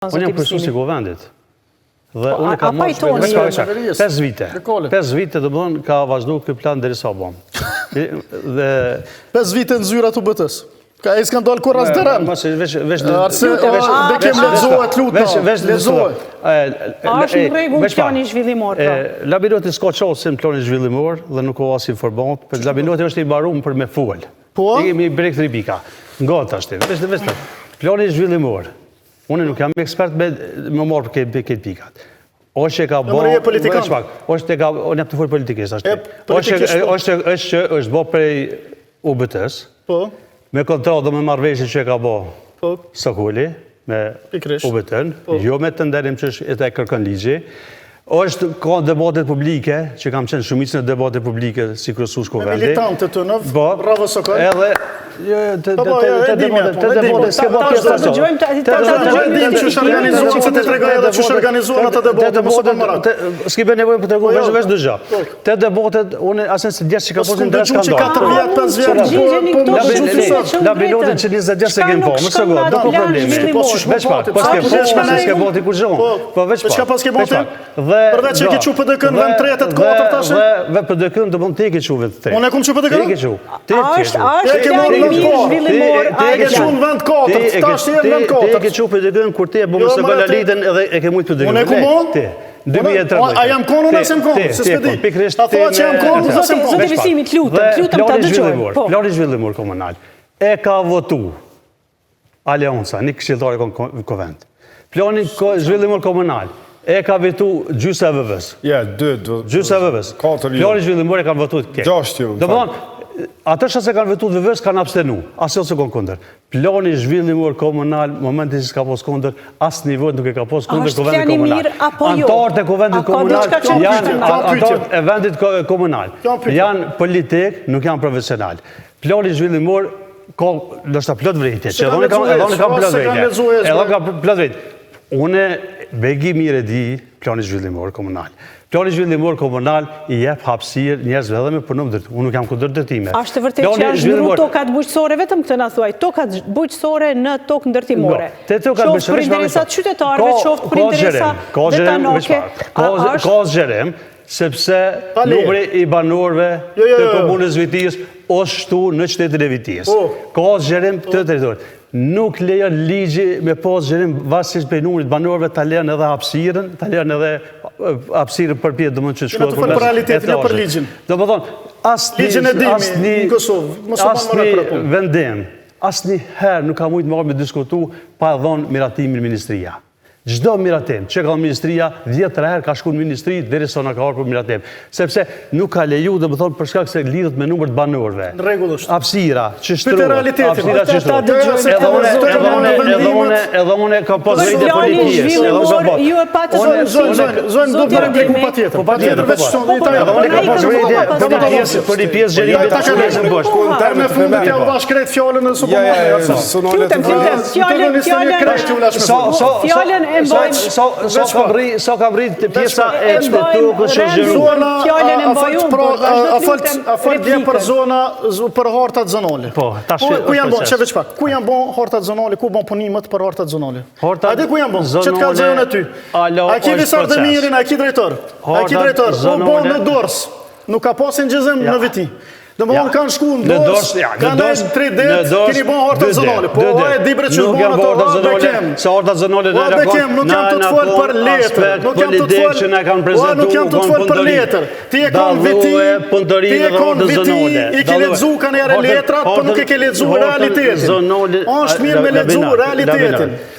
Unë jam kryesues i kuvendit. Dhe po, unë kam marrë shpejt 5 vite. 5 vite domethënë ka vazhdu ky plan derisa u bon. Dhe 5 vite në zyra të UBT-s. Ka e s'kan dalë kurrë as dërëm. Veç veç veç veç lexohet lutna. Veç veç lexohet. A është në rregull plani zhvillimor pra? Labinoti s'ka qasje në planin zhvillimor dhe nuk ka as informat, për Labinoti është i mbarum për me fol. Po. I kemi brek tri pika. Nga tash ti. Veç veç. Plani zhvillimor. Unë nuk jam ekspert me me marrë për këtë këtë pikat. Ose ka bo... Në politikan. Veç pak. Ose ka... Unë jam tu folë politikisht, ashtë. Ose është është që është bo prej UBT-s. Po. Me kontratë dhe me marrëveshje që e ka bo. Po. Sokoli, me UBT-n, po. jo me tenderim që është e kërkon ligji. Është ka debatet publike, që kam qenë shumicën e debatet publike si kryesues kuvendi. Me militantët të në, po, bravo Sokol. Edhe, jo, jo, të po, po, jo, të debatet, të debatet, s'ke bo pjesë të dëgjojmë të të dëgjojmë qysh organizuan, se të tregoj edhe qysh organizuan ato debate, mos u bën merak. S'ke bën nevojë për të treguar, veç veç dëgjo. Te debatet, unë asnjë se djesh që ka pasur interes kanë dalë. 4 vjet, 5 vjet, po po po Labinotin që 20 vjet s'e kemi po, mos e go, do po problemi. Veç pak, po s'ke po, s'ke boti kurrgjë. Po veç pak. Çka paske boti? Dhe përveç që ke çu PDK në vend tretë të katërt tash. Dhe dhe PDK-n do mund të ke çu vend tretë. Unë e kum çu PDK-n? Ti ke çu. Ti ke çu. Është është plani i mirë zhvillimor. Ti ke çu në vend katërt, tash je në vend katërt. Ti ke çu PDK-n kur ti e bëmë se Sokol Alitën edhe e ke mujt PDK-n. Unë e kum bo? Ti. 2013. A jam konë unë a s'jam konë? Se s'pe di. Pikërisht A thua që jam konë unë a s'jam konë? Zoti Bisimi, të lutem, të lutem ta dëgjojmë. Po. Plani zhvillimor komunal e ka votu Aleanca, një këshilltar e në kuvend. Plani zhvillimor komunal e ka votu gjysa e VV-së. Ja, dy, dy. Gjysa e VV-së. Katër jo. Plani zhvillimor e kanë votu të kejt. Gjashtë jo. Domethënë, atë që s'e kanë votu VV-së kanë abstenu, asnjë s'u konë kundër. Plani zhvillimor komunal, momentin që s'ka pos kundër, asnjë votë nuk e ka pos kundër kuvendit komunal. Jo? Anëtarët e kuvendit komunal janë anëtarët e vendit komunal. Janë politik, nuk janë profesional. Plani zhvillimor ka ndoshta plot vërejtje, që edhe unë kam edhe unë kam plot vërejtje. Edhe unë kam plot vërejtje. Unë begi mirë e di plani zhvillimor komunal. Plani zhvillimor komunal i jep hapësirë njerëzve edhe me punu ndërtu. Unë nuk jam kundër ndërtime. A është e vërtetë që janë shndërru tokat bujqësore, vetëm këtë na thuaj, tokat bujqësore në tokë ndërtimore. Te tokat bujqësore, qoftë për interesa të qytetarëve, qoftë për interesa vetanake. Ka zgjerim, sepse numri i banorëve jo, jo, të jo, komunës Vitisë është shtu në qytetin e Vitisë. Po. Ka zgjerim të territorit. Nuk lejon ligji me pas zgjerim varësisht prej numrit banorëve ta lejon edhe hapësirën, ta lejon edhe hapësirën përpjetë, domethënë që shkohet për realitetin, jo për ligjin. Domethënë, asnjë asnjë asnjë vendim, asnjëherë nuk ka mujtë me me diskutu pa dhonë miratimin ministria. Çdo miratim që ka ministria, dhjetëra herë ka shku në ministri derisa na ka ardhur për miratim. Sepse nuk ka leju, domethënë për shkak se lidhet me numër të banorëve. Në rregull është. Hapësira që shtrohet. Hapësira që shtrohet. Edhe unë, edhe unë, edhe unë, edhe unë kam pas vërejtje politike. Edhe unë kam pas. Ju e patët unë, zonjë, zonjë, zonjë, do të repliku patjetër. Po patjetër, veç po. Po, po, edhe unë kam pas vërejtje për për një pjesë zgjerimit të shkollës në bosh. Në fund t'ja dhash krejt fjalën në supermarket. Lutem, lutem, fjalën, fjalën. Fjalën e mbajmë. Sa sa ka mrri, sa ka mrri te pjesa e tokës që zgjeru. Fjalën e mbaj unë, por vazhdo të lutem. A fol dje për zona për hartat zonale. Po, tash ku janë bën, çe veç pak. Ku janë bën hartat zonale, ku bën punimet për hartat zonale? Hartat. A di ku janë bën? Çe të kallzoj unë ty. A ki Visar Demirin, a ki drejtor? A ki drejtor? U bën në Durrës. Nuk ka pas incizim në Viti. Domethënë kanë shku në Durrës, kanë nejt tri ditë, keni bon hartat zonale. Po, e di bre që bon ato, o Bekim. Se hartat zonale në O Bekim, nuk jam tu të folë për letër. Nuk jam tu të folë, që na kanë prezentu, nuk jam tu të folë për letër. Ti e kon Viti, ti e kon Viti, i ke lexu kanjëherë letrat, po nuk e ke lexu realitetin. Është mirë me lexu realitetin.